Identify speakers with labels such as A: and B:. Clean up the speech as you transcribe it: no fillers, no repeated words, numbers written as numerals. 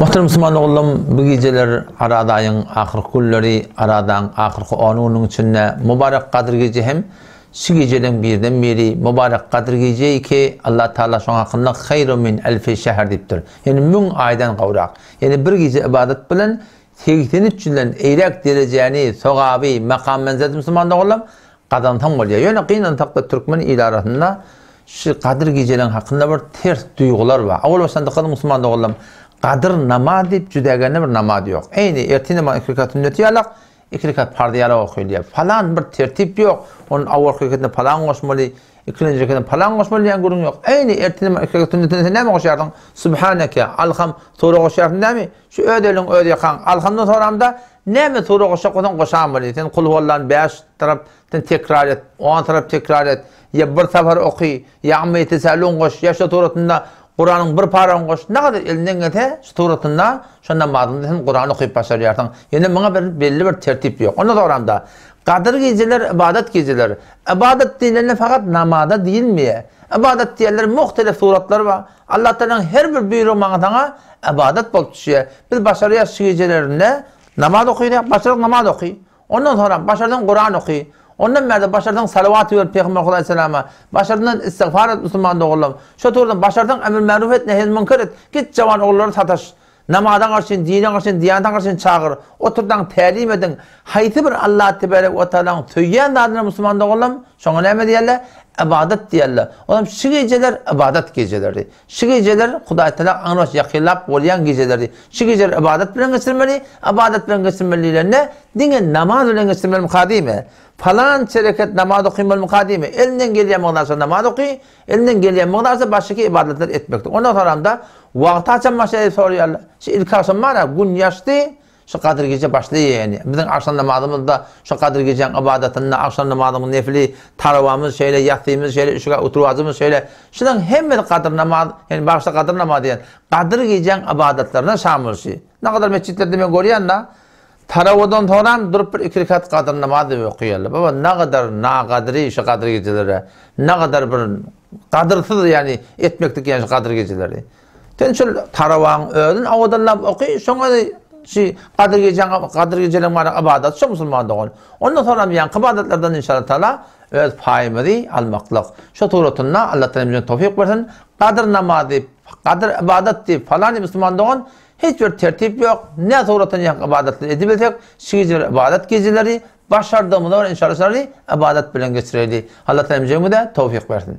A: Muhterem musulman ogullarym, bu gijeler Araz aýyň ahyrky günleri, Arazaň ahyrky on gününiň içinde mübarek Gadyr gije hem şu gijeleň birden biri mübarek Gadyr gije ki Allah Taala şoň hakynda haýru min elfi şehr diýipdir. Ýagny müň aýdan gowrak. Ýagny bir gije ybadat bilen 83 ýyldan eýräk derejäni, sogaby, makam menzileti musulman doganlarym Gazansaň bolýar. Ýöne gynansakda türkmen ili arasynda şu Gadyr gijeleň hakynda bir ters duýgular bar. Owal başdan dykgat musulman doganlarym, Gadyr namaz diýip jüdägende bir namaz ýok. Eýni ertir namaz iki rekat sünneti ýalak, iki rekat parzy ýalak okylýar. Palan bir tertip ýok. Onuň owalky reketine palan goşmaly, ikinji reketine palan goşmaly diýen gürrüň ýok. Eýni ertir namaz iki rekat sünnetine sen näme goşýarsyň? Subhaneke, Alham sure goşýarsyň dämi? Şu öz eliň öz ýakaň. Alhamdan soramda näme sure goşjak bolsaň goşamyly. Sen kulhuallany bäş tarap sen tekrar et, on tarap tekrar et, ýa bir sapar oky, ýa amma ýetesäluň goş, ýa şu suratynda Kuranyň bir paragyny goş. Nägadar elinden gelse şu suratynda şo namazyňda sen Kurany okyp başarýarsyň. Ýöne muňa bir belli bir tertip ýok. Onda soramda Gadyr gijeler ybadat gijeler. Ybadat diýlende fakat namaza diýilmeýär. Ybadat diýenler muhtelif suratlar bar. Allah Tagalanyň her bir buýrugy maňa saňa ybadat bolup düşýär. Biz başarýas şu gijelerinde namaz okaýas, başarsaň namaz oky. Ondan soňra başarsaň Kuran oky. Ondan bärde başarsaň salawat iber Pygamber Hudaýsalama. Başarsaň istigfar et musulman doganlarym. Şo turdan başarsaň emr meruf et, nehy münker et. Git jawan ogullara sataş. Namaza garşyn, dine garşyn, diýanete garşyn çagyr. Oturdaň tälim ediň. Haýsy bir Allah tebarek we taalaň söýýän zadyna musulman doganlarym, şoňa näme diýerler? Ybadat diýerler. Olam şu gijeler ybadat gijeleri. Şu gijeler Hudaý Taala aňrybaş ýakynlap bolýan gijeleri. Şu gijeleri ybadat bilen geçirmeli. Ybadat bilen geçirmeli diýlende, diňe namaz bilen geçirmelimi diýme. Palança reket namaz okymalymyka diýme. Elinden gelýän mygdarça namaz oky, Elinden gelýän mygdarça başyky ybadatlar etmekdir. Ondan soramda wagty haçan başlaýar diýip soraýarlar. Şu ilki agşam bar-a, gün ýaşdy, şu Gadyr gije başlaýar ýagny. Biziň agşam namazymyzda şu Gadyr gijäň ybadatynda agşam namazynyň nefili, tarawamyz şeýle, ýassymyz şeýle, üç rekat oturwajymyz şeýle. Şularyň hemmesi Gadyr namaz, ýagny bagyşla Gadyr namazy diýen Gadyr gijäň ybadatlaryna şamyl şi. Nagadar metjitlerde men görýän-de, Tarawadan soňram durup bir iki rekat gadyr namaz diýip okaýarlar. Baba nagadar nagadry şu gadyr gijeleri. Nagadar bir gadyrsyz ýagny etmeklik ýagny şu gadyr gijeleri. Sen şol tarawaň özün owadanlap oky, şoňa şu gadyr gijäň gadyr gijeleriň bar ybadat şo musulman dogan. Ondan soňram ýaňky ybadatlardan inşallah taala öz paýymyzy almaklyk. Şo suratynda Allah taala bize towfyk bersin. Gadyr namazy, gadyr ybadat diýip falan musulman dogan Hiç bir tertip ýok, ne suratdan ýa ybadatlar edibilsek, şu gijeler ybadat gijeleri, başardygymyza görä inşallah şolary ybadat bilen geçireli. Allah Taala hemjemize towfyk bersin.